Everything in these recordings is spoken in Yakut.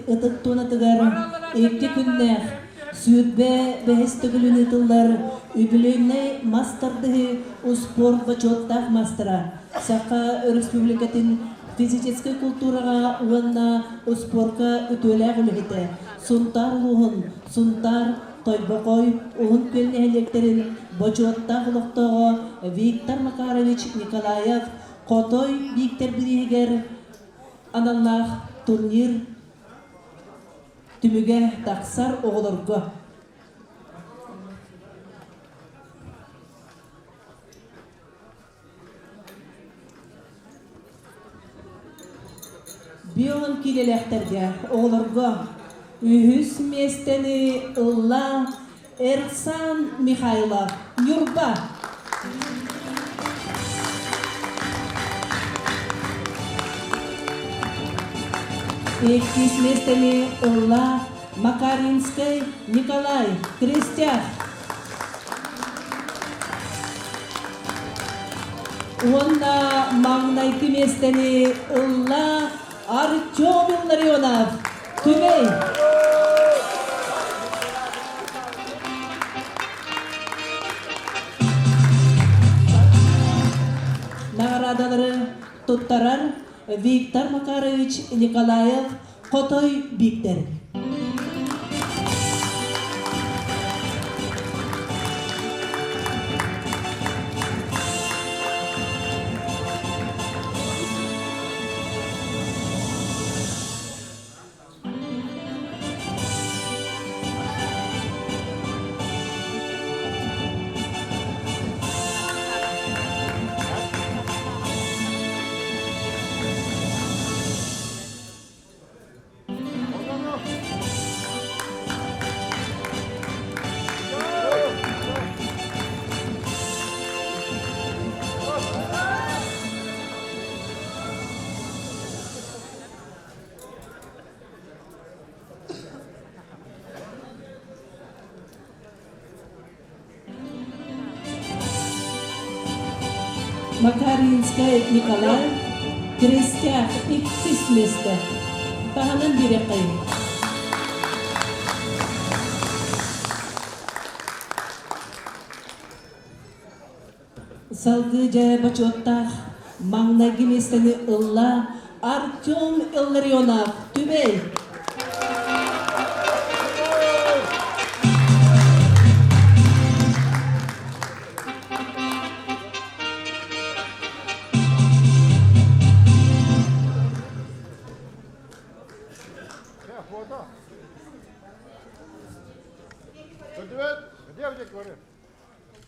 ытык туонатыгар икки күннээх 25 төгүлүн ыытыллар үбүлүөйнэй мас тардыһыы успуорт бочуоттаах маастара, Саха Өрөспүүбүлүкэтин физическэй култуураҕа уонна успуорка үтүөлээх үлэһитэ, Сунтаар улууһун Сунтаар, Тойбохой, Уһун Күөл нэһилиэктэрин бочуоттаах олохтооҕо Виктор Макарович Николаев Хотой Бииктэр бирииһигэр аналлаах турнир түмүгэ тахсар оҕолорго. Бион киилэлээхтэргэ оҕолорго үһүс миэстэни ылла Эрсан Михайлов, Ньурба. Иккис миэстэни ылла Макаринскай Николай Крестях. Уонна маҥнайгы миэстэни ылла Артем Илларионов, Түмэй. Наҕараадалары туттарар Виктор Макарович Николаев Хотой Бииктэр. Макаринскай Николай, Крестях иккис миэстэ. Таһынан биэриэххэйиҥ. Салгыы дьэ бочуоттаах маҥнайгы миэстэни ылла Артем Илларионов, Түбэй.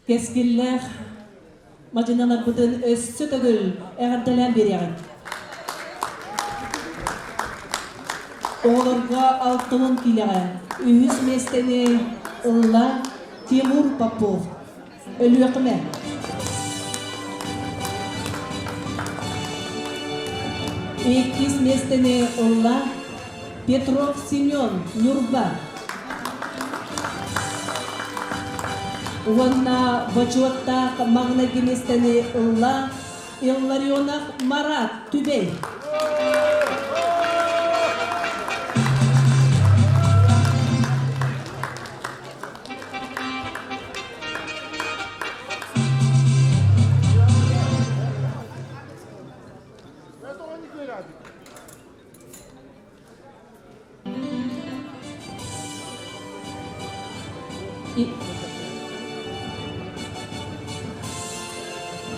Кэскиллээх мадьыналарбытын өссө төгүл эҕэрдэлээн биэриэҕиҥ. Оҕолорго 60 киилэҕэ үһүс миэстэни ылла Тимур Попов, Өлүөхүмэ. Иккис миэстэни ылла Петров Семен, Ньурба. Уонна бочуоттаах маҥнайгы миэстэни ылла Илларионов Марат, Түбэй.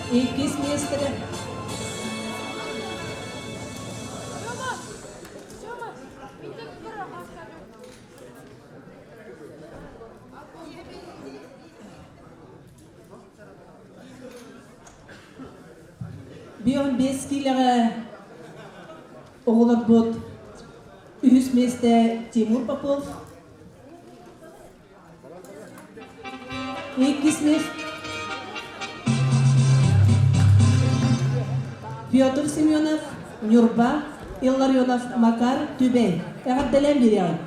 Иккис миэстэлэр Бион киилэҕэ Оҕолорбут үһүс миэстэ Тимур Попов, иккис миэстэ Петр Семенов, Ньурба, Илларионов Макар, Түбэй. Эҕэрдэлээн биэриэҕиҥ.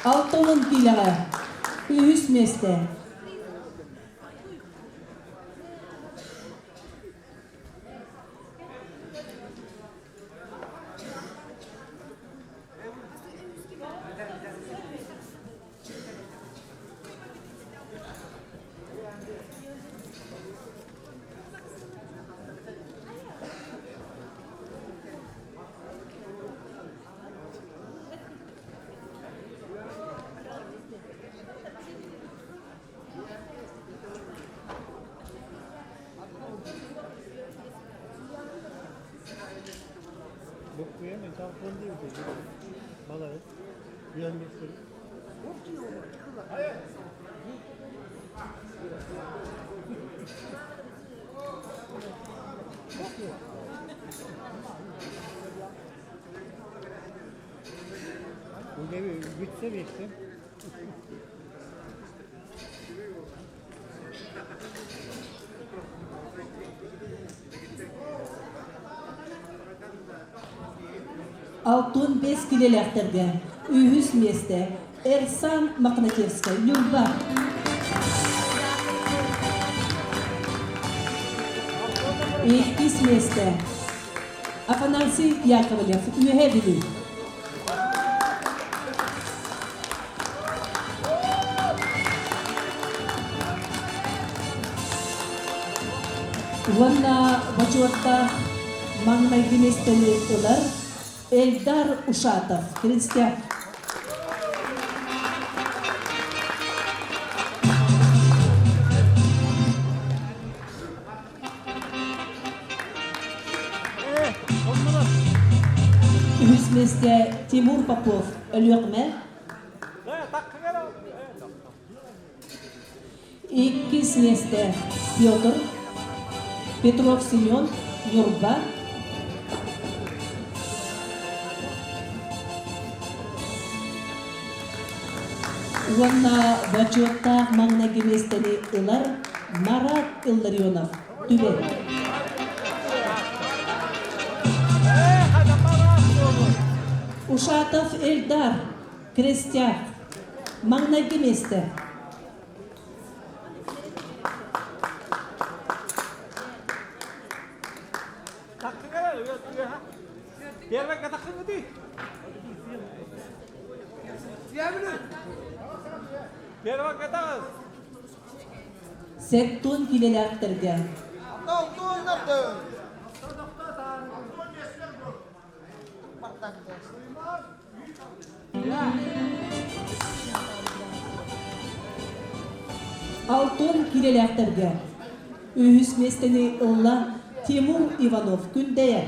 60 киилэҕэ үһүс миэстэ. 65 килэлээхтэргэ үһүс миэстэ Эрсан Мохначевскай, Ньурба. Иккис миэстэ Афанасий Яковлев, Үөһээ Бүлүү. Уонна бочуоттаах маҥнайгы миэстэни ылар Эльдар Ушатов, Христя. Үһүс миэстэ Тимур Попов, Өлүөхүмэ. Иккис миэстэ Петр Петров Семен, Ньурба. Уонна бочуоттаах маҥнайгы миэстэни ылар Марат Илларионов, Түбэ. Ушатов Эльдар, Крестяк. Маҥнайгы миэстэ. Сеттун килэлээхтэргэ. Алтын килэлээхтэргэ үһүс миэстэни ылла Тимур Иванов Күндэйэ.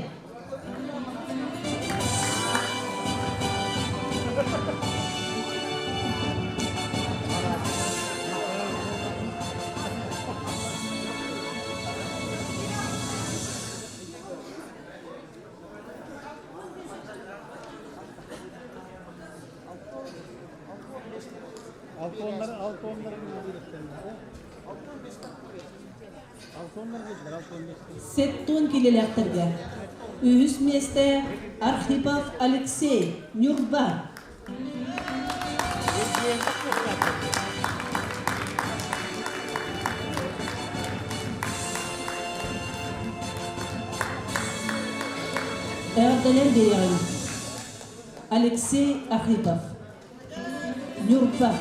Сеттон килэлээхтэргэ үһүс миэстэ Архипов Алексей, Ньурба. Эҕэрдэлэр биэриэҕиҥ Алексей Архипов, Ньурба.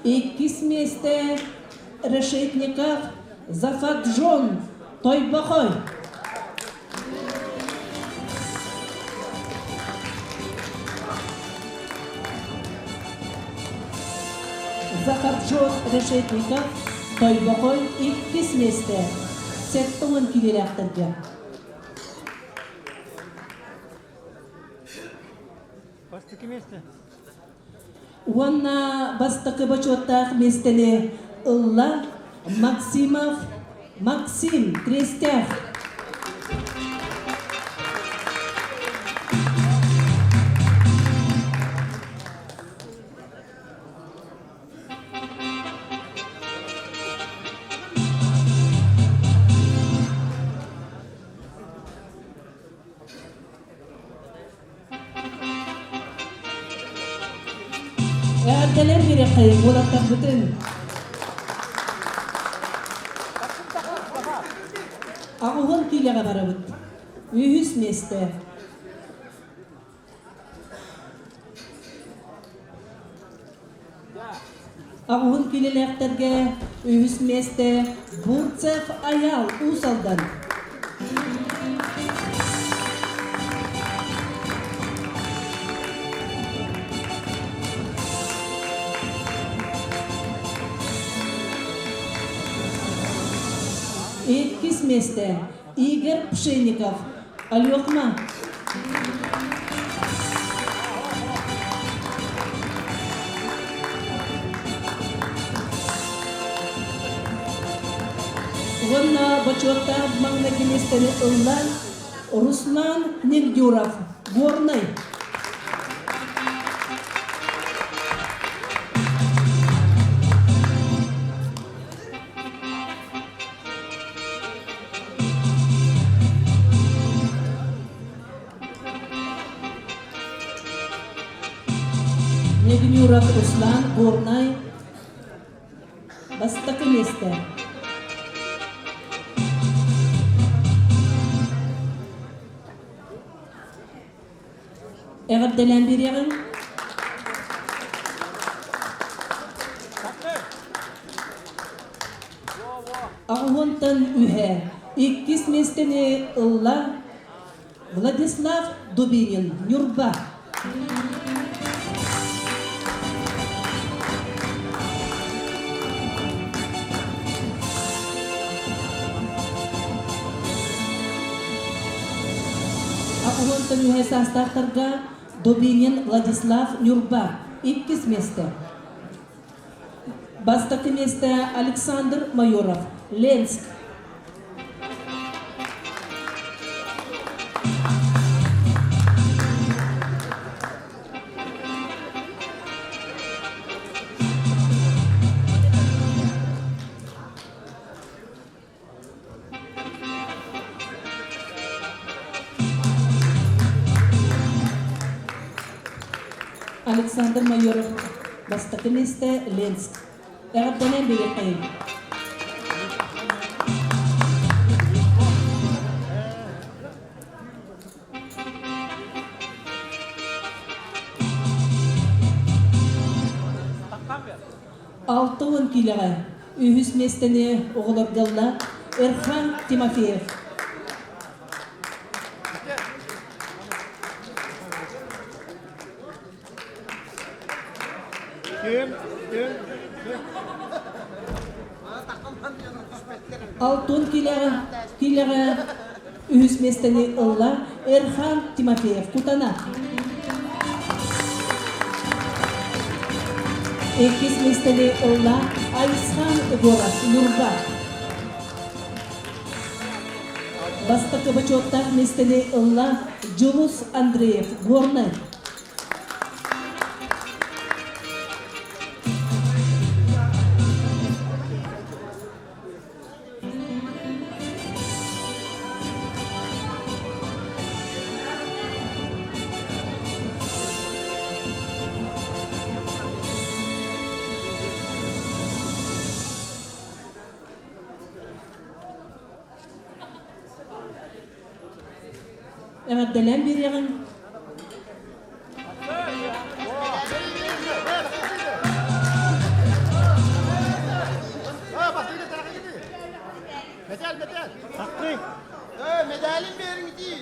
Иккис миэстэ Решетников Зафатжон Тойбохой. Захарчон Решетников Тойбохой иккис миэстэ 70 килэлээхтэргэ. Бастакы миэстэ. Уонна бастакы бочуоттаах миэстэни ылла Максимов Максим Крестяв. Эҕэрдэлэр биэриэххэйиҥ уолаттарбытын. Аҕыһын киилэҕэ барабыт. Үһүс миэстэ. Аҕыһын киилэлээхтэргэ үһүс миэстэ Бурцев Айаал Уус Алдан. Иккис миэстэ Игорь Пшенников, Алёхма. Уонна бочуоттаах маҥнайгы миэстэни ылла Руслан Негдюров, Горнай. Негнюров Руслан, Горнай, бастакы миэстэ. Эҕэрдэлээн биэриэҕиҥ. Аҕыһуонтан үһэ иккис миэстэни ылла Владислав Дубинин, Ньурба. Аҕыһуонтан үһэ саастаахтарга Дубинин Владислав Ньурба иккис миэстэ. Бастакы миэстэ Александр Майоров, Ленск. Александр Майоров бастакы миэстэ Ленск. Эҕэрдэнэн бириэхэйин. 60 киилэҕэ үһүс миэстэни оҕолорго ылла Эрхан Тимофеев. Алтын киилэҕэ үһүс миэстэни ылла Эрхан Тимофеев Кутана. Иккис миэстэни ылла Айысхан Егоров Ньурба. Бастакы бочуоттаах миэстэни ылла Дьулус Андреев Горнай. Эҕэрдэлээн биэриэҕиҥ. Медалин бериң дии.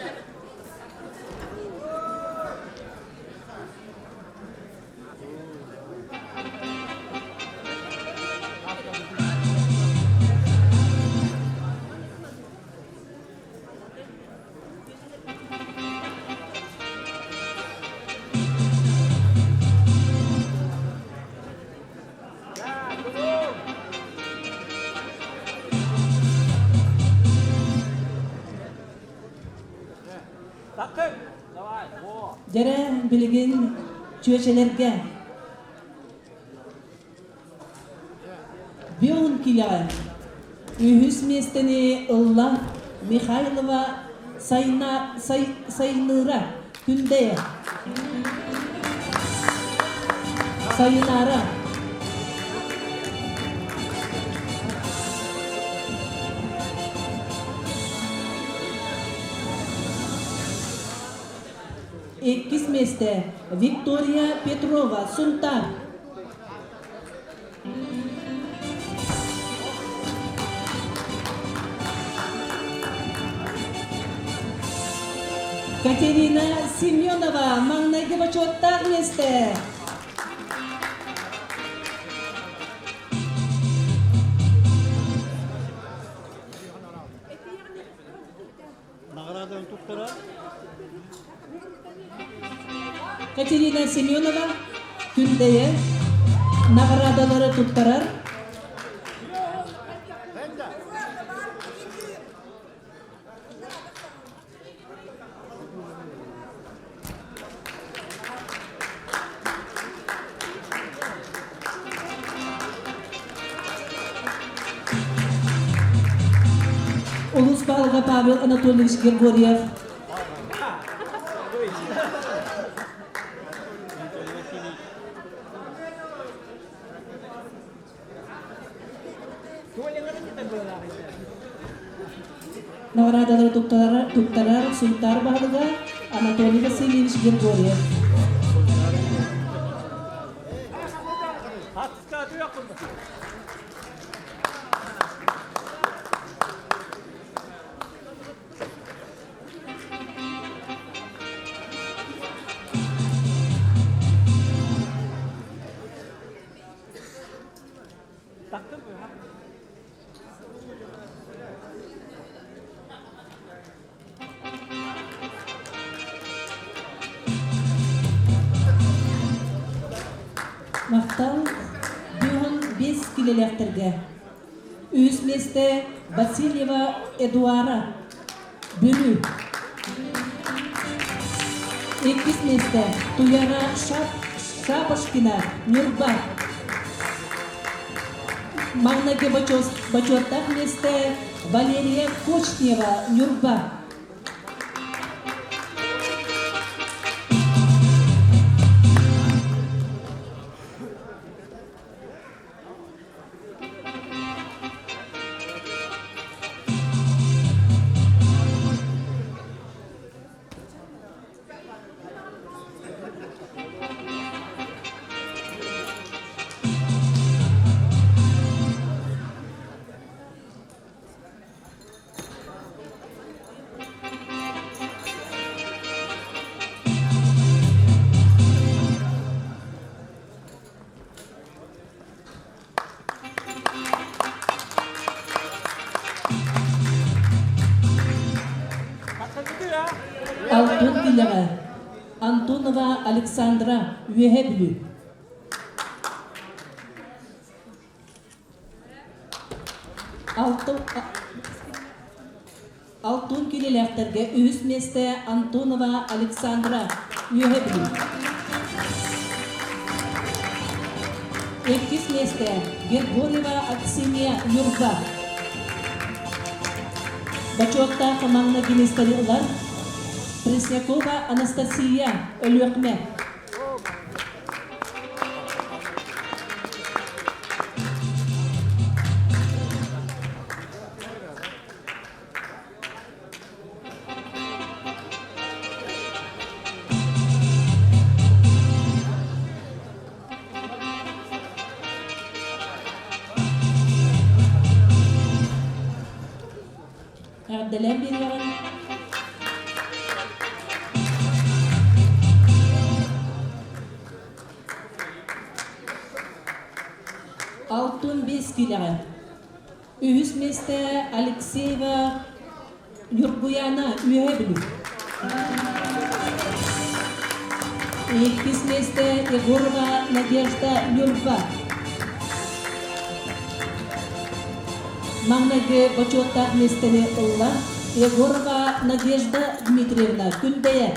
Дьэрэ билигин чүөчэлэргэ Бион килэҕэ үһүс миэстэни ылла Михайлова Сайна, Сай, Сайныыра Күндэйэ. Сайынаара. Иккис миэстэ Виктория Петрова, Сунтаар. Катерина Семенова маҥнайгы бочуоттаах миэстэ. Наҕараадаларын туттарар. Катерина Семенова Күндэйэ наҕараадалары туттарар. Улус баһылыга Павел Анатольевич Григорьев. Наҕараадалары туттарар Сунтаар баһылыга Анатолий Васильевич Григорьев. Махтал бүгүн биэс килэлээхтэргэ. Үс миэстэ Васильева Эдуара, Бүлүү. Иккис миэстэ Туяра Шапошкина, Ньурба. Маҥнайгы бочуоттаах миэстэ Валерия Кочнева, Ньурба. Алтын Килэҕэ Антонова Александра Үөһэ Бүлүү. Алтын килэлээхтэргэ үһүс миэстэ Антонова Александра Үөһэ Бүлүү. Иккис миэстэ Гергорьева Аксинья Ньурба. Бочуоттаах маҥнайгы миэстэни ылар Преснякова Анастасия Өлүөхүмэ. Эҕэрдэлээн биэриэҕиҥ. Алтын биэс киилэҕэ. Үһүс миэстэ Алексеева Ньургуяна Үөһэ Бүлүү. Иккис миэстэ Егорова Надежда Ньурба. Маҥнайгы бочуоттаах миэстэни ылла Егорова Надежда Дмитриевна Күндэйэ.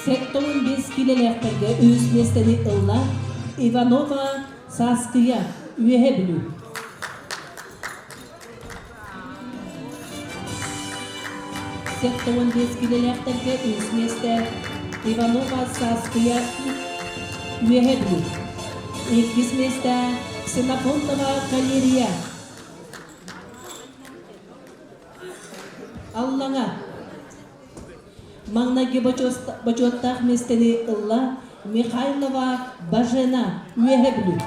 Сектон биэс киилэлээхтэргэ үһүс миэстэни ылла Иванова Сааскыйа, Үөһэ Бүлүү. Сектон биэс киилэлээхтэргэ үһүс миэстэ Иванова Сааскыйа, Үөһэ Бүлүү. Иккис миэстэ. Ксенофонтова Калерия. Аллаҥа. Маҥнайгы бочуоттаах миэстэни ылла Михайлова Бажена Үөһэ Бүлүү.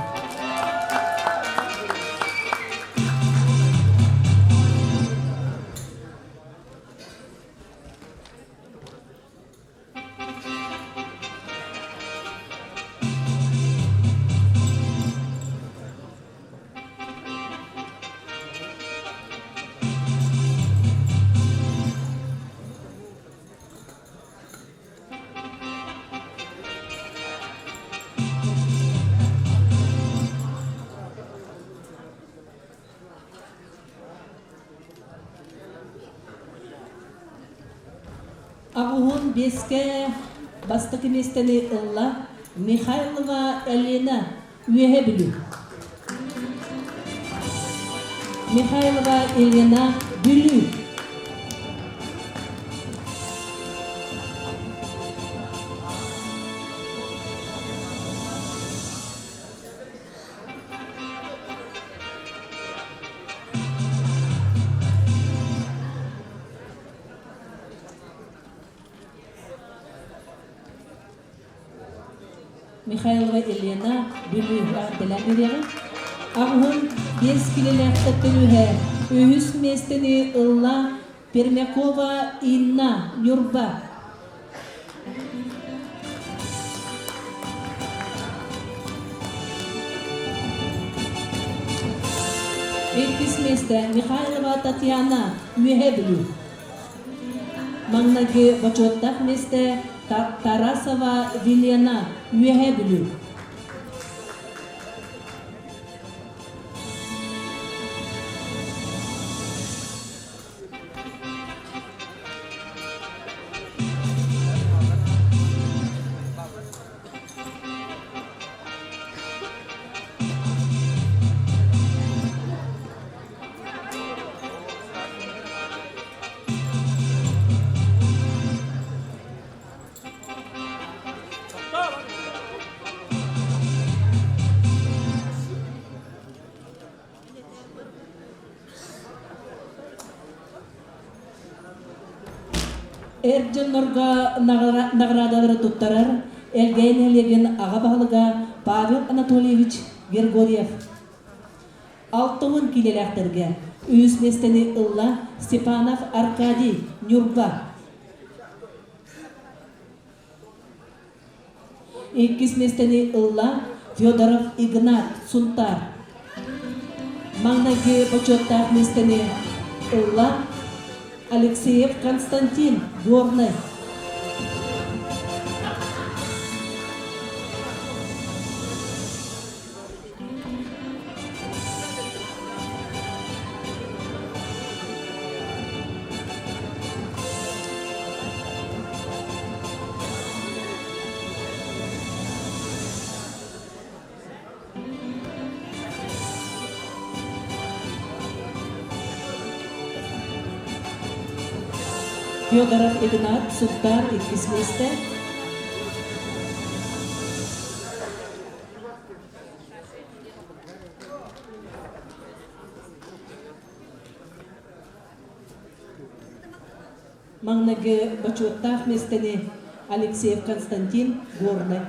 85-кэ бастакы миэстэни ылла Михайлова Елена Үөһэ Бүлүү. Михайлова Елена Бүлүү. Михайлова Елена Бүлүү эҕэрдэлээн биэриэҕиҥ. 85 килэлээхтэртэн үһэ үһүс миэстэни ылла Пермякова Инна Ньурба. Иккис миэстэ Михайлова Татьяна, Үөһээ Бүлүү. Маҥнайгы бочуоттаах миэстэ Тарасова Вилена, Үөһээ Бүлүү. Эр дьоннорго наҕараадалары туттарар Элгээйи нэһилиэгин аҕа баһылыга Павел Анатольевич Григорьев. 60 киилэлээхтэргэ үһүс миэстэни ылла Степанов Аркадий, Ньурба. Иккис миэстэни ылла Федоров Игнат, Сунтаар. Маҥнайгы бочуоттаах миэстэни ылла Алексеев Константин, Горнай. Федоров Игнат, Сунтаар иккис миэстэ. Маҥнайгы бочуоттаах миэстэни Алексеев Константин Горнай.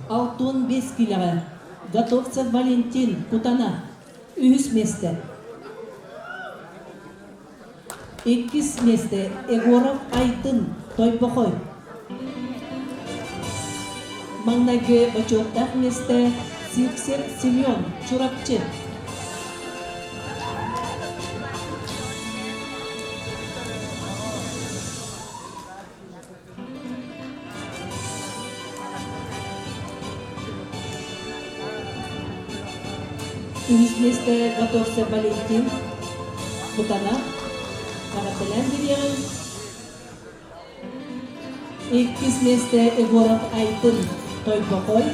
65 килэҕэ Готовцев Валентин Кутана үһүс миэстэ. Иккис миэстэ Егоров Айдын Тойбохой. Маҥнайгы бочуоттаах миэстэ Сивцев Семен Чурапчы. Үһүс миэстэ Готовцев Валентин Кутана эҕэрдэлээн бириэҕиҥ. Иккис миэстэ Егоров Айдын Тойбохой.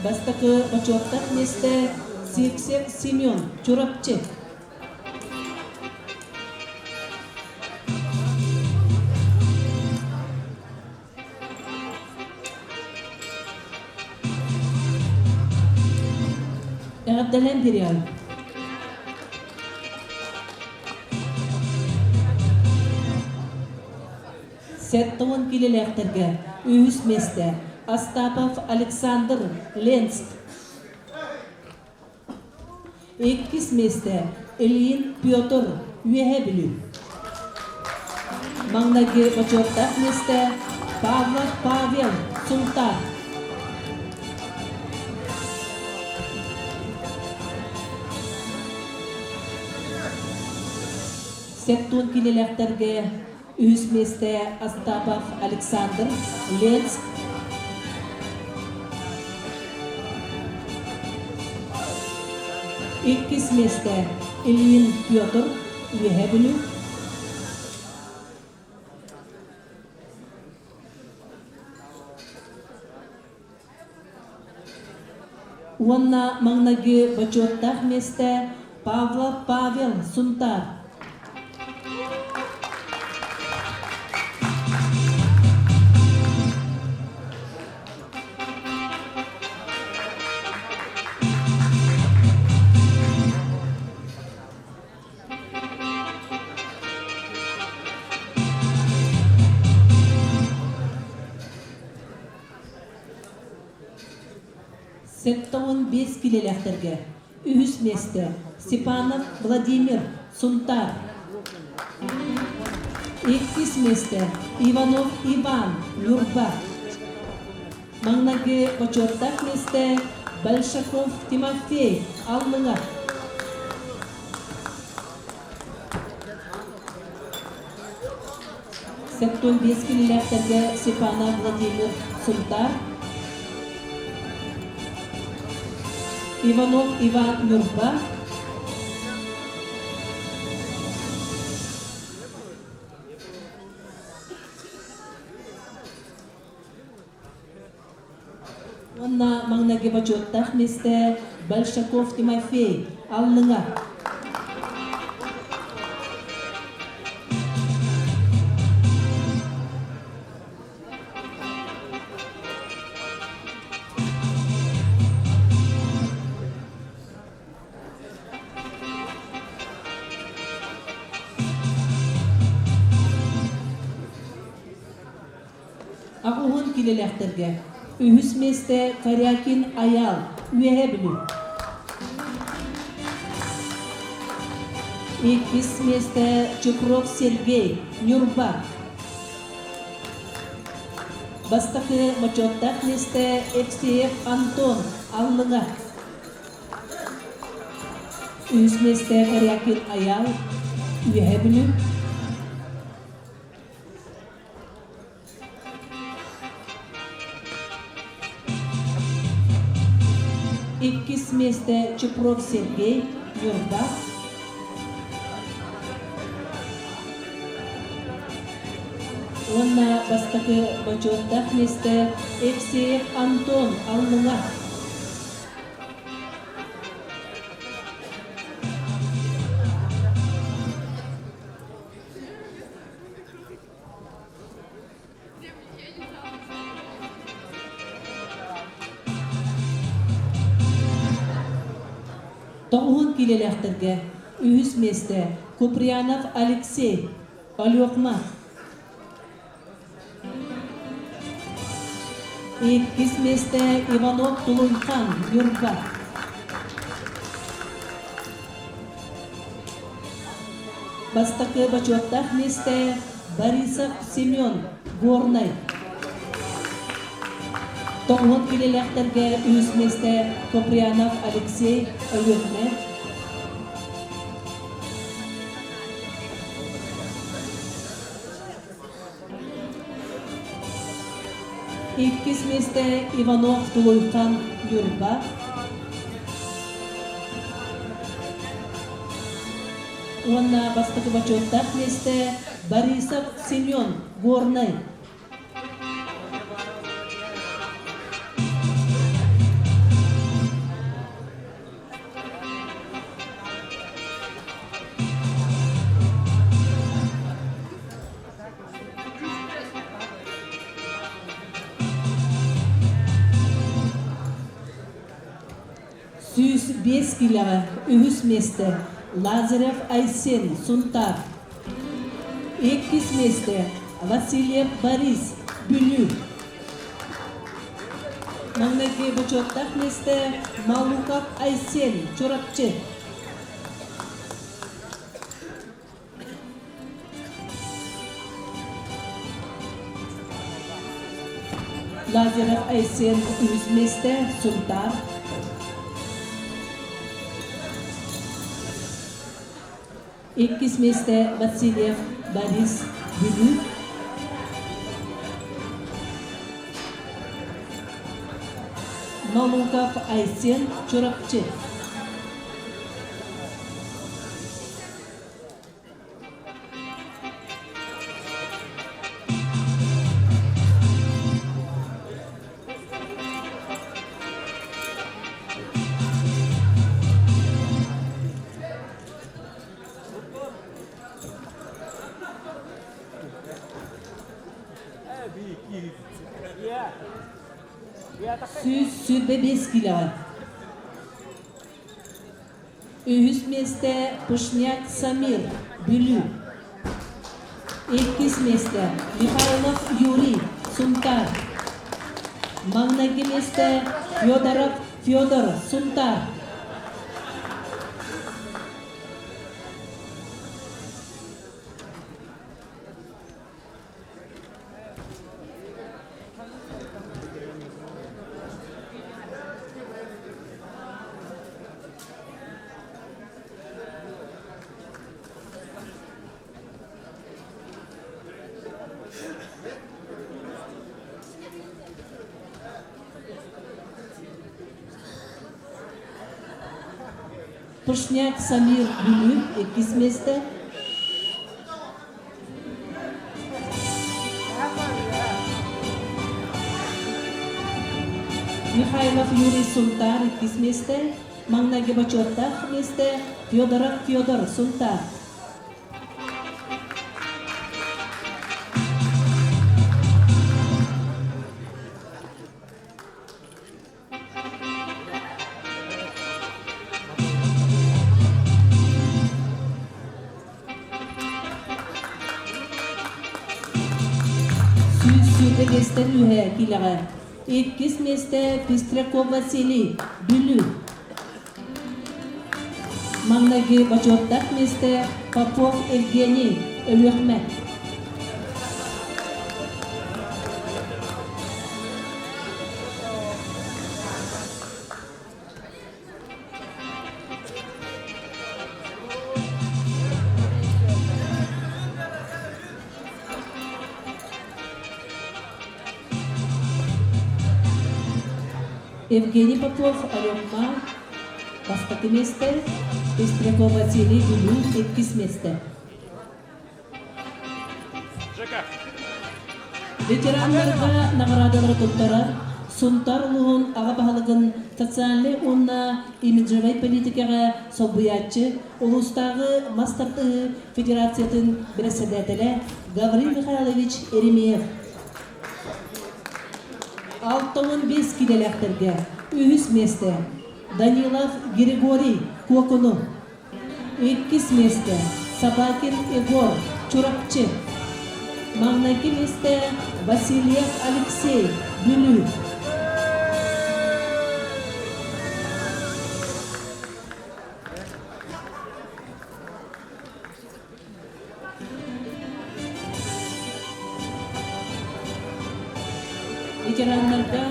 Бастакы бочуоттаах миэстэ Сивцев Семен Чурапчы. Эҕэрдэлээн бириэл. Сэттэ килэлээхтэргэ үһүс миэстэ Остапов Александр Ленск. Иккис миэстэ Ильин Петр Үөһээ Бүлүү. Маҥнайгы бочуоттаах миэстэ Павлов Павел Сунтаар. Септуон килэлээхтэргэ үһүс миэстэ Остапов Александр Ленск. Иккис миэстэ Ильин Петр Үөһээ Бүлүү. Уонна маҥнайгы бочуоттаах миэстэ Павлов Павел Сунтаар. 75 килэлээхтэргэ үһүс миэстэ Степанов Владимир Сунтаар. Иккис миэстэ Иванов Иван Ньурба. Маҥнайгы бочуоттаах миэстэ Большаков Тимофей Аллыҥа. 75 килэлээхтэргэ Степанов Владимир Сунтаар, Иванов Иван Ньурба, Уонна маҥнайгы бочуоттаах миэстэ Большаков Тимофей Аллыҥа. Аҕыһын килэлээхтэргэ үһүс миэстэ Корякин Айаал, Үөһээ Бүлүү. Иккис миэстэ Чупров Сергей, Ньурба. Бастакы бочуоттаах миэстэ Евсеев Антон, Аллыҥа. Үһүс миэстэ Корякин Айаал, Үөһээ Бүлүү. Иккис миэстэ Чупров Сергей, Ньурба. Уонна бастакы бочуоттаах миэстэ Евсеев Антон, Аллыҥа. Тоҕуһун киилэлээхтэргэ үһүс миэстэ Куприянов Алексей, Олёкма. Иккис миэстэ Иванов Тулуйхан, Ньурба. Бастакы бочуоттаах миэстэ Борисов Семен, Горнай. Тоҕуһун килэлээхтэргэ үһүс миэстэ Куприянов Алексей, Өлүөхүмэ. Иккис миэстэ Иванов Тулуйхан Ньурба. Уонна бастакы бочуоттаах миэстэ Борисов Семен Горнай. 105 киилэҕэ үһүс миэстэ Лазарев Айсен, Сунтаар. Иккис миэстэ Васильев Борис, Бүлүү. Маҥнайгы бочуоттаах миэстэ Малуков Айсен, Чурапчы. Лазарев Айсен үһүс миэстэ, Сунтаар. Иккис миэстэ Васильев Борис, Бүлүү. Малуков Айсен, Чурапчы. 125 килоҕа. Үһүс миэстэ Пышняк Самир, Бүлүү. Иккис миэстэ Михайлов Юрий, Сунтаар. Маҥнайгы миэстэ Федоров Федор, Сунтаар. Пышняк Самир Бүлүү иккис миэстэ. Михайлов Юрий Сунтаар иккис миэстэ, маҥнайгы бочуоттаах миэстэ Федоров Федор Сунтаар. 120 миэстэн үһэ киилэҕэ. Иккис миэстэ Пестряков Василий, Бүлүү. Маҥнайгы бочуоттаах миэстэ Попов Евгений, Өлүөхүмэ. Евгений Попов Алёнка бастакы миэстэ, Пестряков Василий Бүлүү иккис миэстэ. Ветераннарга наҕараадалары туттарар Сунтаар улууһун аҕа баһылыгын социальнай уонна имиджевэй политикаҕа солбуйааччы, улуустааҕы мас тардыһыы федерациятын бэрэссэдээтэлэ Гаврил Михайлович Еремеев. 65 киилэлээхтэргэ үһүс миэстэ Данилов Григорий Куокуну. Иккис миэстэ Собакин Егор, Чурапчы. Маҥнайгы миэстэ Васильев Алексей, Бүлүү. Ветераннарга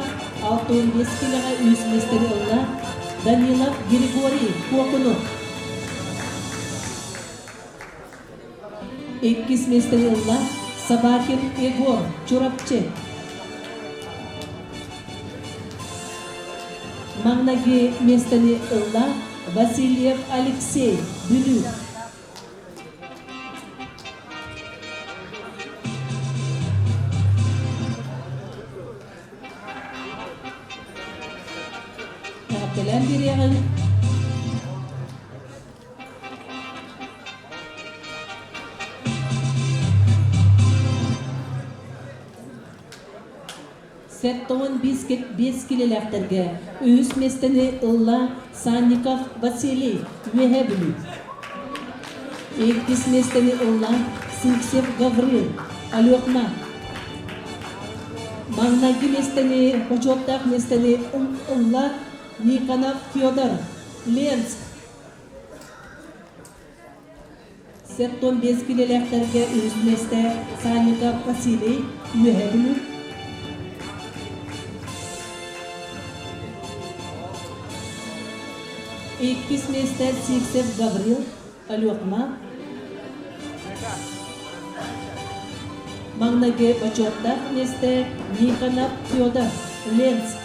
65 килэҕэ үс миэстэни ылла Данилов Григорий Куокуну. Иккис миэстэни ылла Собакин Егор Чурапчы. Маҥнайгы миэстэни ылла Васильев Алексей, Бүлүү. Эҕэрдэлээн биэриэҕиҥ. 75 килэлээхтэргэ үһүс миэстэни ылла Санников Василий, Үөһээ Бүлүү. Иккис миэстэни ылла Сивцев Гаврил, Алёкма. Маҥнайгы миэстэни, бочуоттаах миэстэни ылла Никонов Федор, Ленск. 75 килэлээхтэргэ үһүс миэстэ Санников Василий, Үөһээ Бүлүү. Иккис миэстэ Сивцев Гаврил, Алёкма. Маҥнайгы бочуоттаах миэстэ Никонов Федор, Ленск.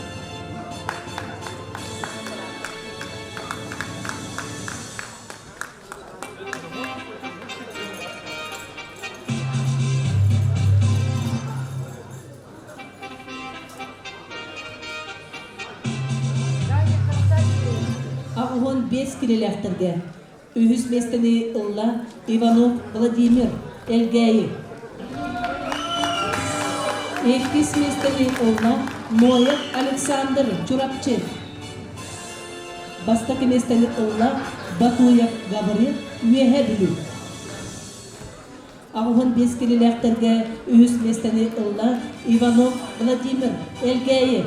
85 килэлээхтэргэ үһүс миэстэни ылла Иванов Владимир, Элгээйи. Иккис миэстэни ылла Ноев Александр, Чурапчы. Бастакы миэстэни ылла Батуев Гаврил, Үөһээ Бүлүү. 85 килилээхтэргэ үһүс миэстэни ылла Иванов Владимир, Элгээйи.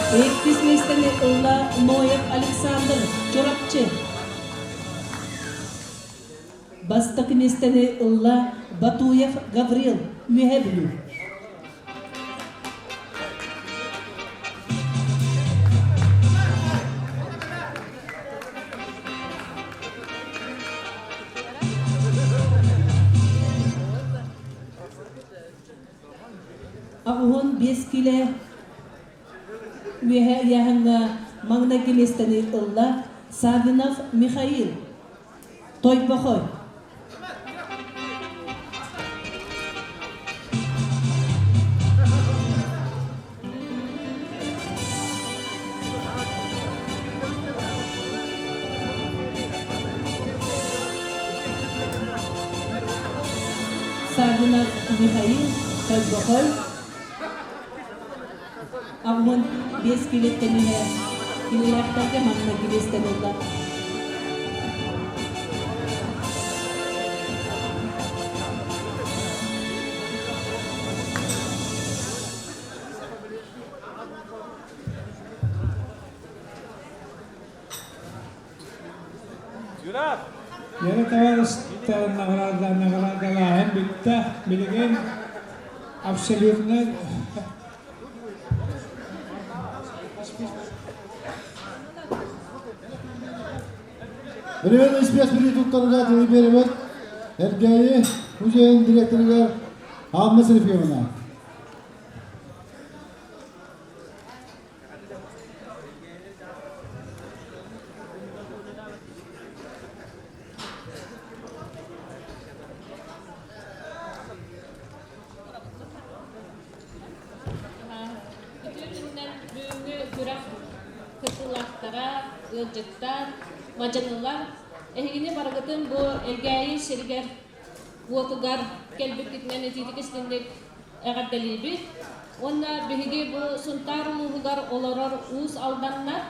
Иккис миэстэни ылла Ноев Александр, Чурапчы. Бастакы миэстэни ылла Батуев Гаврил, Үөһээ Бүлүү. 85 килэ үөһэ ыйааһыҥҥа маҥнайгы миэстэни ылла Саввинов Михаил, Тойбохой. Саввинов Михаил, Тойбохой. 85 килиэттэн иһэ кинилээхтэргэ манна килиэстэн ылла. Яра товарищтар награда наградалааһын бүттэ. Билигин абсолютно Билигин испиэс билии туттарыгар тылы биэрэбит Эргээйи музейын директорыгар Анна Серафимовна. Үтүө күнүнэн бүгүҥҥү күрэх кыттыылаахтара, ыалдьыттар, мадьынылар, эһигини барыгытын бу Элгээйи сиригэр уотугар кэлбиккитинэн итиитик истинник эҕэрдэлиибит. Уонна биһиги бу Сунтаар улууһугар олорор Уус Алданнар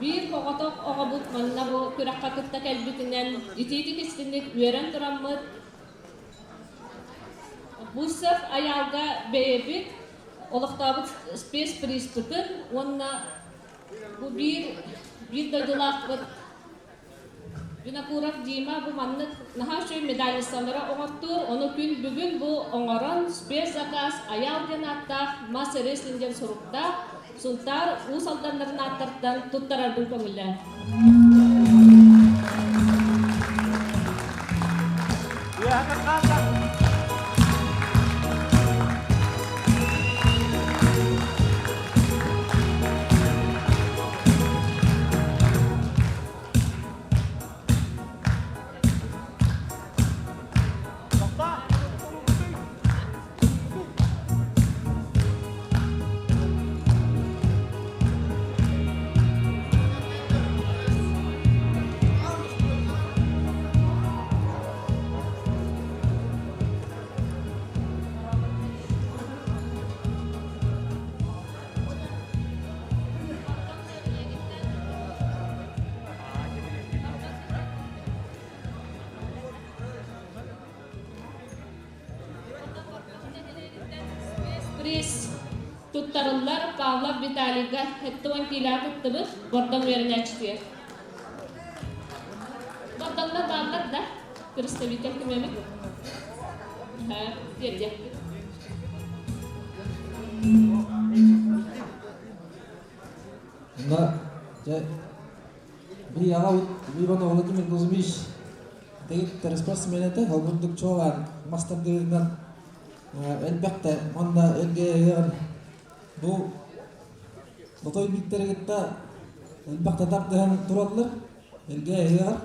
биир соҕотох оҕобут манна бу күрэххэ кытта кэлбитинэн итиитик истинник үөрэн тураммыт Бурцев Айаалга бэйэбит олохтообут спецприспытын уонна бу биир биир дойдулаахпыт Винокуров Дима бу маннык наһаа үчүгэй медалисталары оҥортуур, ону күн бүгүн бу оҥорон спецзаказ Айаал диэн ааттаах мас рестлинг диэн суруктаах Сунтаар Уус Алданнарын ааттартан туттарарбын көҥүллээн. Приз туттарыллар Павлов Виталийга 70 киилэҕэ кыттыбыт Бордоҥ үөрэнээччитигэр. Бордоҥнор бааллар да? Представитель ким эбит? Тиэрдиэхпит. Онно дьэ би аҕабыт Иван Владимир Кузьмич дэгиттэр спортсмен этэ, ол курдук чуолаан мас тардыытынан элбэхтэ уонна элгээйиҕин бу Ботой бииттэри кытта элбэхтэ тардыһан тураллар Элгээйиҕэр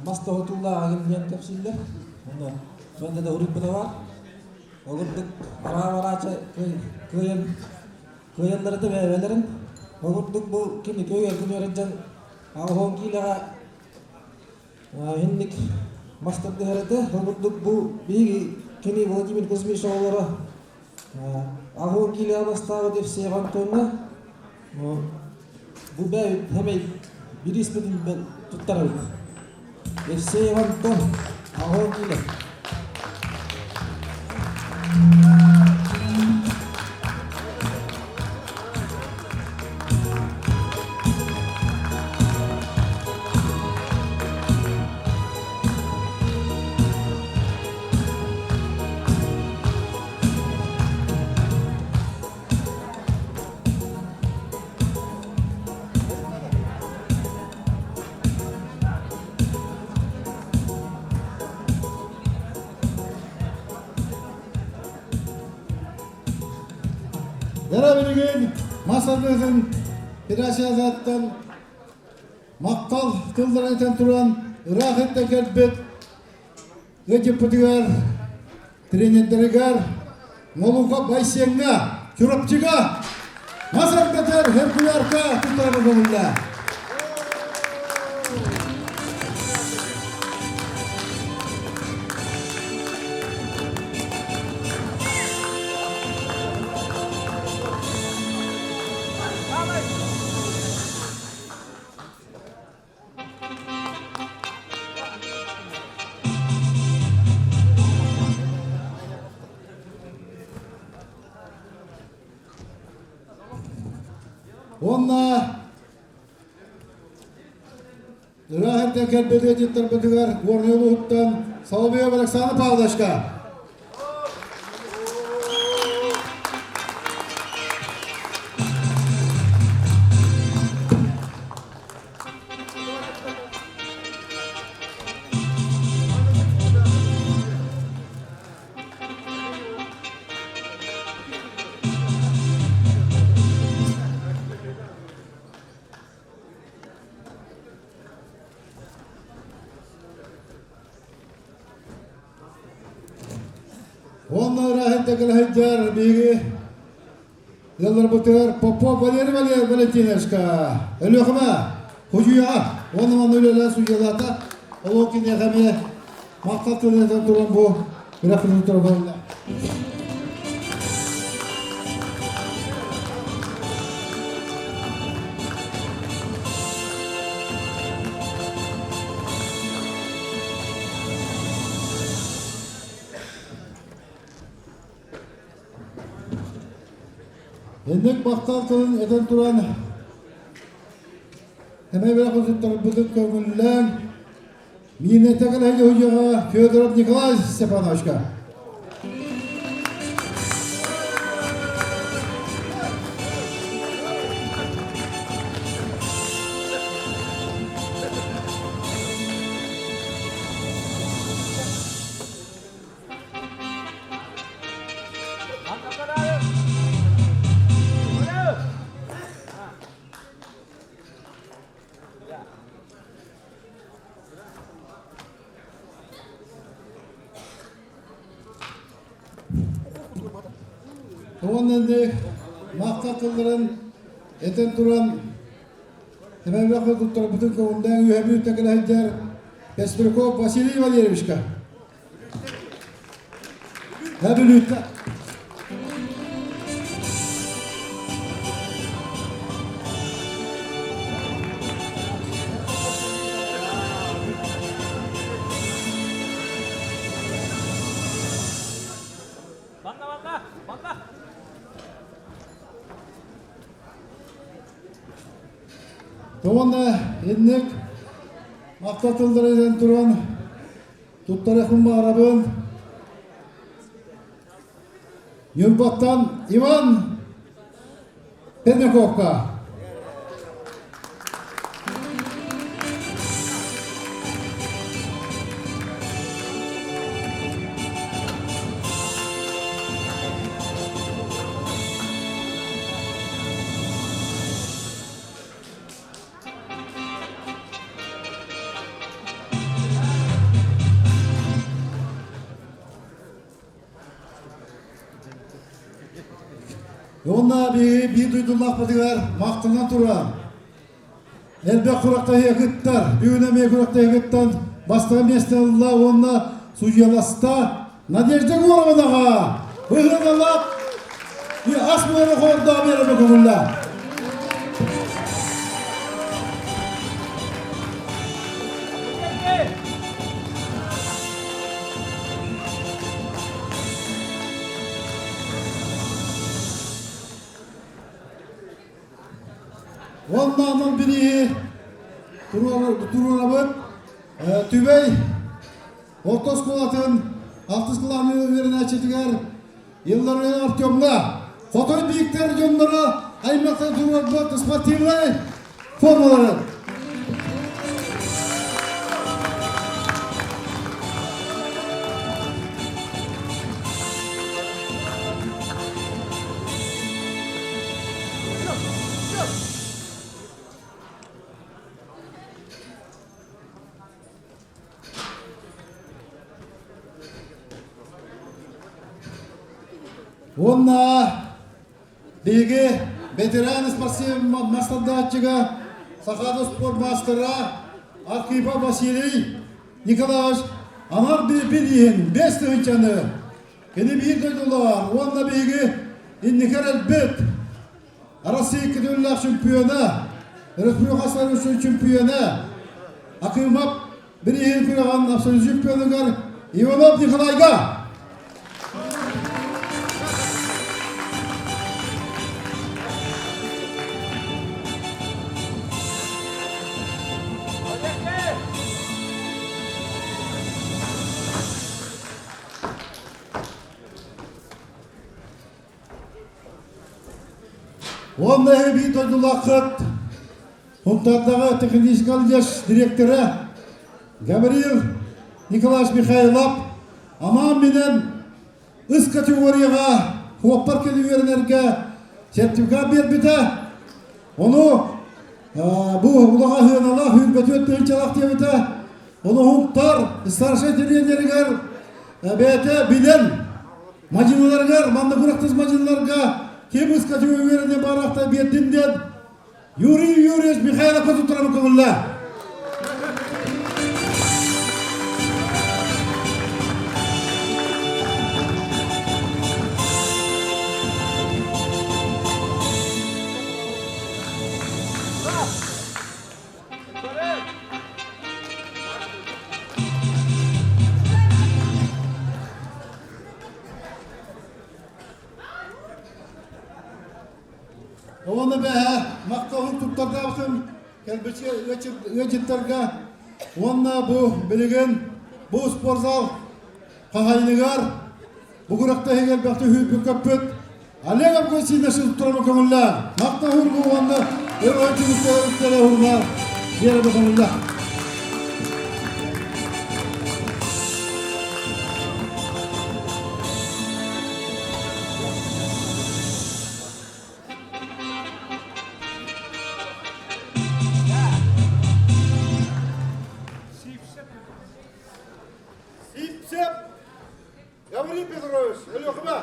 мас тоһутуулаах агын диэн кэпсииллэр. Онно сонно да уруйбута баар. Ол курдук араа-бараача кыайан кыайаллара да бэйэлэрин. Ол курдук бу кини көй күн үөрэн аҕыс киилэҕэ инник мас тардыһар этэ. Ол курдук бу биһиги кини Владимир Кузьмич оҕолоро аҕыс киилэҕэ бастаабыт Евсеев Антонна бу бэйэбит хэмэй бирииспитин туттарабыт. Евсеев Антон аҕыс киилэ. Яра билигин мас ардыытын Федерациятыттан махтал тылларын этэн туран ыраах иттэн кэлбит ыалдьыппытыгар, тренердэригэр Молука Байсеҥҥа, Чурапчыга мас ардатар Херкулярка туттарар көҥүллээ. Уонна ыраах эрдэ кэлбит ыалдьыттарбытыгар Горнай улууһуттан Соловьев Александр Павловичка Уонна ыраахыттан кэлэ сылдьар биһиги ыалларбытыгар Попов Валерий Валентиновичка Өлүөхүмэ Худьуйаҕа уонна манна үлэлээн судьуйалаата. Ол киниэхэ эмиэ махтал тылын этэн туран бу күрэхпитин туруораллар. Инник махтал тылын этэн туран, эмэ бэрэх усуттарбытын көҥүллээн, Миинэтэ кэлэһи уйаҕа Федоров Николай Степановичка. Уонна махтал тылларын этэн туран Тэмэбэхэ туттарбытын көҥүллээн үөһэ кэлэ сылдьар Пестряков Василий Валерьевичка. Бүлүүттэ. Манна, манна, манна. Уонна инник махтал тыллары этэн туран туттарыахпын баҕарабын. Ньурбаттан Иван Пермяковка. Уонна биһиги биир дойдулаахпытыгар махтанан туран, элбэх күрэхтэһиигэ кыттар, бүгүн эмиэ күрэхтэһиигэ кыттан бастакы миэстэ ылла уонна судьуйаласта Надежда Егоровнаҕа быһыылалаах ас буолар хоордоох биэрэргэ көҥүллээ. Уонна анал бирииһи туруорабыт Түбэй орто оскуолатын алтыс кылааһын үөрэнээччитигэр Илларион Артемҥа Хотой Бииктэр дьонноро аймахтан туруорбут спортивнай формаларын. Уонна Биһиги ветеран мастардааччыга Сахаада спорт маастара Архипов Василий Николаевич анар билиһин бэс тыһыынчаны кини биир дойдулаах уонна биһиги инники эрэлбит Россия күтүллээх чемпиона, Республика Союзун чемпиона Акимов бирииһин күрэҕин абсолют чемпионугар Иванов Николайга. Уонна эһиги дойдулааххыт Сунтаардаҕы технический колледж дириэктэрэ Гаврил Николаевич Михайлов анаан-минээн ыс категорияҕа хуоппар кэлин үөрэнэргэ сертификат биэрбитэ. Ону бу улахан сыаналаах сүүрбэ тыһыынчалаах диэбитэ. Ону Сунтаар старшай тренеригэр бэйэтэ билэн мадьыналарыгар манна күрэхтэс мадьыналарга ким ыс категория үөрэнэ барахта биэрдин диэн Юрий Юрьевич Михайловка туттарабын көҥүллээ. Уонна бэһэ махталын туттардаабытым кэлбиччи ыалдьыттарга уонна бу билигин бу спортзал хаһайыныгар бу күрэхтэһиигэ элбэхтик сүүрбүт-көппүт Олег Августинович туттарабы көҥүллээн махтал уһургу уонна өр түмүктэрэ уһурга биэрэбэ көҥүллээх. Сипсеп Гаврил Петрович, Өлүөхүмэ!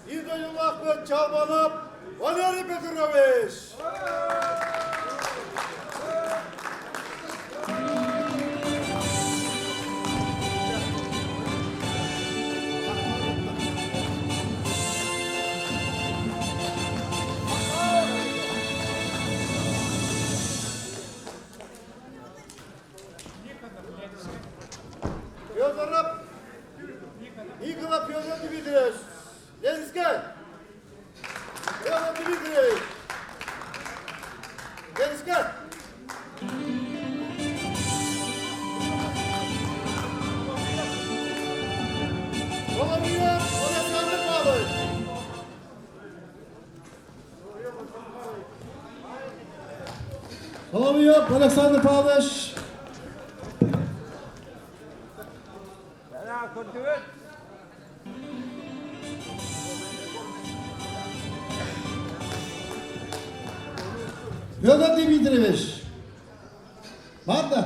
Идоюлаахпыт Чалбанов Валерий Петрович! Дмитриевич, Ленскэй! Федор Дмитриевич, Ленскэй! Соловьев Александр Павлович! Соловьев Александр Павлович! Федор Дмитриевич! Ладно?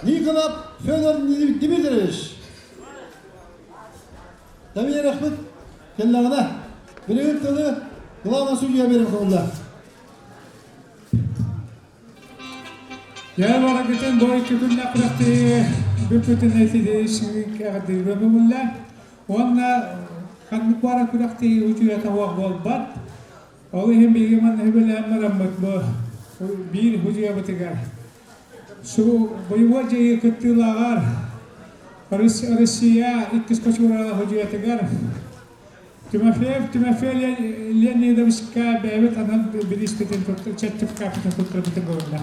Никонов Федор Дмитриевич! Тамир кэллэҕинэ, билигин тылы главный судья берем холла. Дьэ барыгытын бу икки күннэх күрэхтэһии бүппүтүн эҕэрдииргэ көҥүллээн уонна ханнык баара күрэхтэһии үтүөтэ суох буолбат. Ол иһин биһиги манна сүбэлээн бараммыт бу биир судьуйабытыгар су боевой дьайыы кыттыылааҕар Россия иккис кочуурала судьуйатыгар Тимофеев Тимофей Леонидовичка бэйэбит анал бирииспитин сертификаппытын туттарбытын көрүллэр.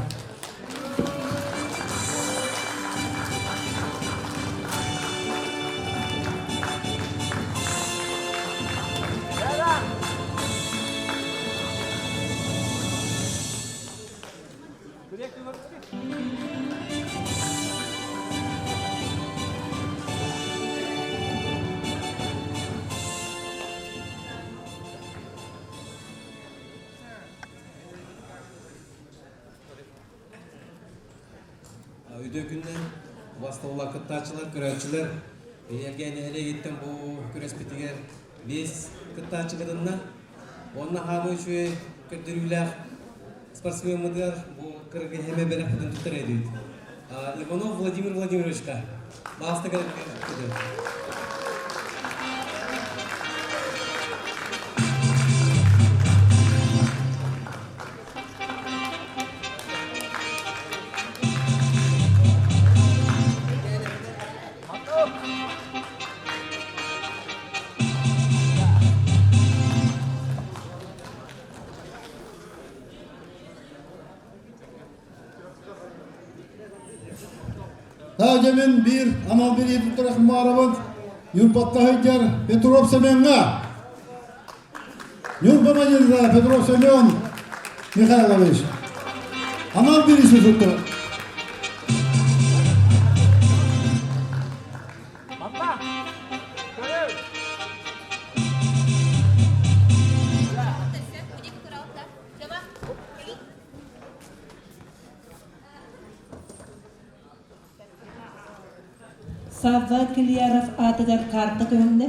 Үтүө күннэн басталла кыттааччылар, көрөөччүлэр эйэргэ нэһилиэгиттэн бу күрэспитигэр биэс кыттааччы кытынна. Уонна хаамыы үчүгэй көрдөрүүлээх спортсмеммытыгар бу кыргыһыма бэлэхпитин туттар эдибит. Иванов Владимир Владимировичка баастык Таажамин биир анал бирииһи туттара Хмаровын Ньурбатта сылдьар Петров Семеҥҥа. Ньурба маньыыра Петров Семен Михайлович. Анал бирииһи туттара. Савва Кильяров аатыгар карта көһүннэ.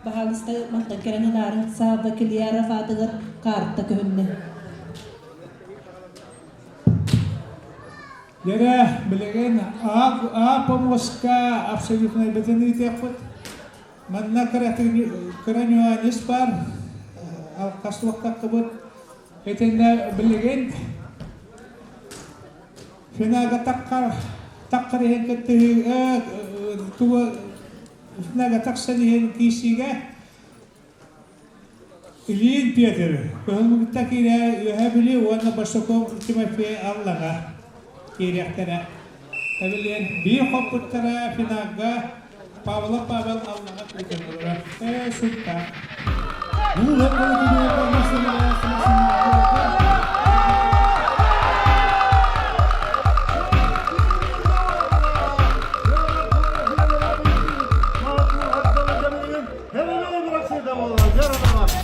Баһаалыста мантан кэлэн ылаарыҥ. Савва Кильяров аатыгар карта көһүннэ. Дьэрэ, билигин аа помоска абсолютно бэтин ыытыахпыт. Манна кыра нюанс бар, алкас туохтаххыбыт. Итиннэ билигин финага таххар таххар иһин кыттыһыы тугу финага тахсан иһин киирсиигэ Ильин Петр көһүмүкта киирэ Үөһээ Бүлүү уонна Большаков Тимофей Аллаҕа киириэхтэрэ. Эбилиэн биир хоппуттара финалга Павлов Павел Аллаҕа күүтэн олорор. Ээ, сунтаар. Бу